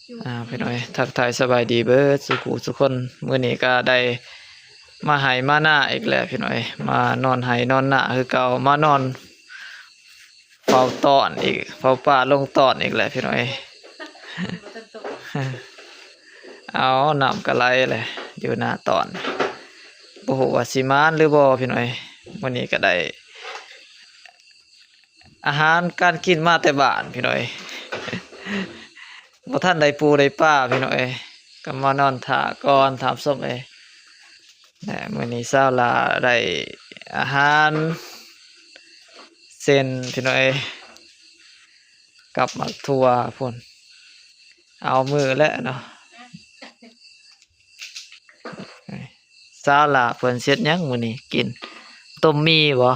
ອ່າ ພີ່ນ້ອງເອີຍ ທັກທາຍສະບາຍດີເບີດສູ່ຜູ້ສູ່ຄົນ. ມື້ນີ້ກໍໄດ້ມາໄຮ່ມານາອີກແລ້ວພີ່ນ້ອງເອີຍ ມານອນໄຮ່ນອນນາຄືເກົ່າ ມານອນເຝົ້າຕອນອີກ ເຝົ້າປາລົງຕອນອີກແລ້ວພີ່ນ້ອງເອີຍ. ເອົາ ນ້ຳກໍໄຫຼແຫຼະຢູ່ໜ້າຕອນ ບໍ່ຮູ້ວ່າຊິໝານຫຼືບໍ່ພີ່ນ້ອງເອີຍ. ມື້ນີ້ກໍໄດ້ ອາຫານການກິນມາແຕ່ບ້ານພີ່ນ້ອງເອີຍ ບໍ່ທັນໄດ້ປູໄດ້ປາພີ່ນ້ອງເອີຍ ກໍມານອນຖ້າກ່ອນທ່ານຜູ້ຊົມເອີຍ. ແລະ ມື້ນີ້ສາວຫຼ້າໄດ້ອາຫານເສັ້ນພີ່ນ້ອງເອີຍ ກັບໝາກຖົ່ວພຸ້ນ ເອົາມື້ແຫຼະເນາະ. ສາວຫຼ້າເພິ່ນເຮັດຫຍັງມື້ນີ້ກິນ? ຕົ້ມໝີ່ບໍ?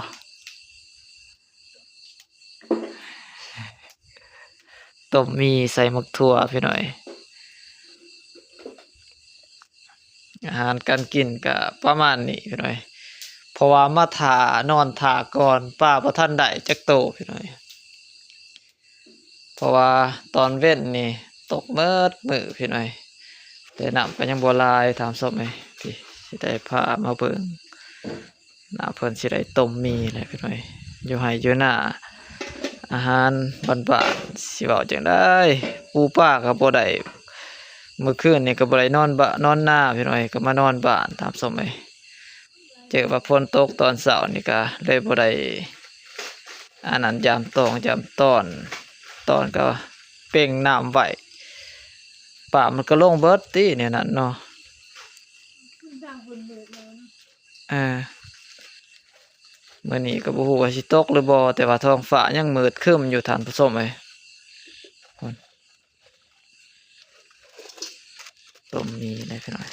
ຕົ້ມໝີ່ໃສ່ໝາກຖົ່ວພີ່ນ້ອງເອີຍ. ອາຫານການກິນກະປະມານນີ້ພີ່ນ້ອງເອີຍ ເພາະວ່າມາຖ້າ ນອນຖ້າກ່ອນ ປາບໍ່ທັນໄດ້ຈັກໂຕພີ່ນ້ອງເອີຍ. ເພາະວ່າຕອນເວັນນີ້ຕົກເໝິດມື້ພີ່ນ້ອງເອີຍ ແຕ່ນ້ຳກໍຍັງບໍ່ຫຼາຍທ່ານຜູ້ຊົມເອີຍ. ພີ່ ຊິໄດ້ພາມາເບິ່ງ ນ້າເພິ່ນຊິໄດ້ຕົ້ມໝີ່ແຫຼະພີ່ນ້ອງເອີຍ ຢູ່ໄຮ່ຢູ່ນາ ອາຫານບ້ານໆ ຊິເວົ້າຈັ່ງໃດ ປູປາກໍບໍ່ໄດ້ ມື້ຄືນນີ້ກໍບໍ່ໄດ້ນອນບ້ານ ນອນນາພີ່ນ້ອງເອີຍ ກໍມານອນບ້ານທ່ານຜູ້ຊົມເອີຍ. ເຈີວ່າຝົນຕົກຕອນເຊົ້ານີ້ກະເລີຍບໍ່ໄດ້ອັນນັ້ນ ຢາມຕອງຢາມຕອນ ຕອນກໍເປັ່ງນ້ຳໄວ້ ປາມັນກໍລົງເບິດຕິແນວນັ້ນເນາະ. ເອີ ມື້ນີ້ກໍບໍ່ຮູ້ວ່າຊິຕົກຫຼືບໍ່ ແຕ່ວ່າທ້ອງຟ້າຍັງມືດຄຶ້ມຢູ່ທ່ານຜູ້ຊົມເອີຍ. ຕົ້ມໝີ່ໄດ້ພີ່ນ້ອງ